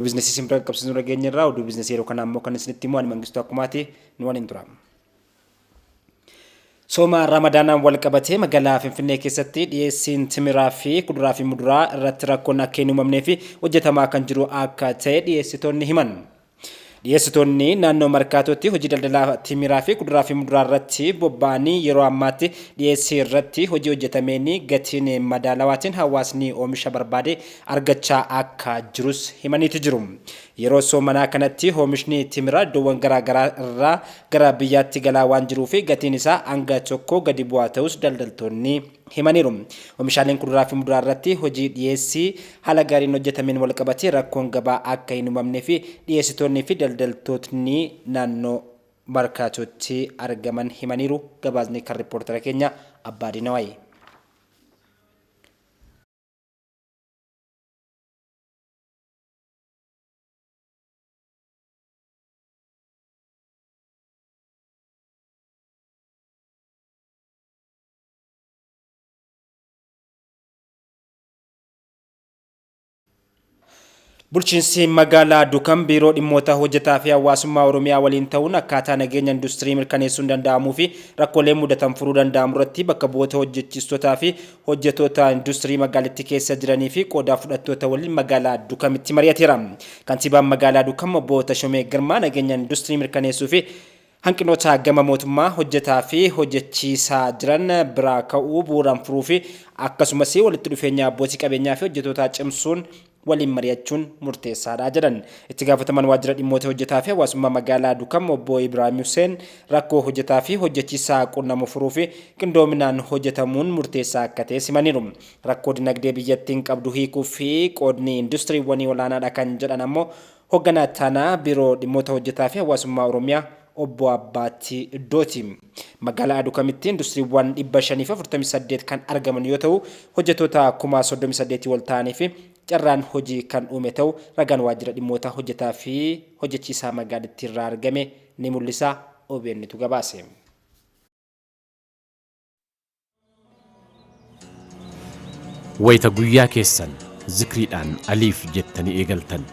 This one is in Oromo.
Biizinasii isin bira qaqqabsiisuu dhageenya irraa oduu biizinasii yeroo kanaa immoo kan isinitti himu ani Mangistuu Akkumaati nu waliin tura. Sooma Ramadaanaan wal qabatee magaalaa Finfinnee keessatti dhiyeessiin timiraa fi kuduraa fi muduraa irratti rakkoon akka hin uumamnee fi hojjetamaa kan jiru akka ta'e dhiyeessitoonni himan. Dhiyeessitoonni naannoo Markaatootti hojii daldalaa timiraa fi kuduraa fi muduraa irratti bobba'anii yeroo ammaatti dhiyeessii irratti hojii hojjetameen gatiin madaalawaatiin hawaasni oomisha barbaade argachaa akka jirus himaniitu jiru. Yeroo soomanaa kanatti oomishni timiraa iddoowwan garaa garaa irraa gara biyyaatti galaa waan jiruuf gatiin isaa hanga tokko gadi bu'aa ta'us daldaltoonni himaniiru. Oomishaaleen kuduraa fi muduraa irratti hojii dhiyeessii haala gaariin hojjetameen walqabatee rakkoon gabaa akka hin uumamnee fi dhiyeessitoonnii fi daldaltootni naannoo Markaatootti argaman himaniiru. Gabaasni kan rippoortara keenya Abbaa Dinawaay. Bulchiinsi magaalaa Dukam biiroo dhimmoota hojjetaa fi hawaasummaa Oromiyaa waliin ta'uun akkaataa nageenya industirii mirkaneessuun danda'amuu fi rakkoolee mudatan furuu danda'amu irratti bakka bu'oota hojjechiistotaa fi hojjetoota industirii magaalittii keessa jiranii fi qoodaa fudhattoota waliin magaalaa Dukamitti mari'ateera. Kantiibaan magaalaa Dukam obbo Tashomee Girmaa nageenya industirii mirkaneessuu fi hanqinoota gama mootummaa, hojjetaa fi hojjechiisaa jiran biraa ka'uu bu'uuraan furuu fi akkasumas walitti dhufeenya abbootii qabeenyaa fi hojjetootaa cimsuun waliin mari'achuun murteessaadha jedhan. Itti gaafatamaan waajjira dhimmoota hojjetaa fi hawaasummaa magaalaa Dukam obbo Ibraahim Huseen rakkoo hojjetaa fi hojjechiisaa qunnamu furuu fi qindoominaan hojjetamuun murteessaa akka ta'e simaniiru. Rakkoo dinagdee biyyattiin qabdu hiikuu fi qoodni industiriiwwanii olaanaadha kan jedhan ammoo Hogganaa Ittaanaa Biiroo Dhimmoota Hojjetaa fi Hawaasummaa Oromiyaa Obbo Abbaatti Iddooti. Magaalaa Adukamitti industiriiwwan 548 kan argaman yoo ta'u, hojjettoota 38,000 ol ta'anii fi carraan hojii kan uume ta'uu ragaan Waajjira Dhimmoota Hojjetaa fi Hojjechiisaa magaalittiirraa argame ni mul'isa. OBNtu gabaase. Wayta guyyaa keessan zikriidhaan aliif jettanii eegaltan.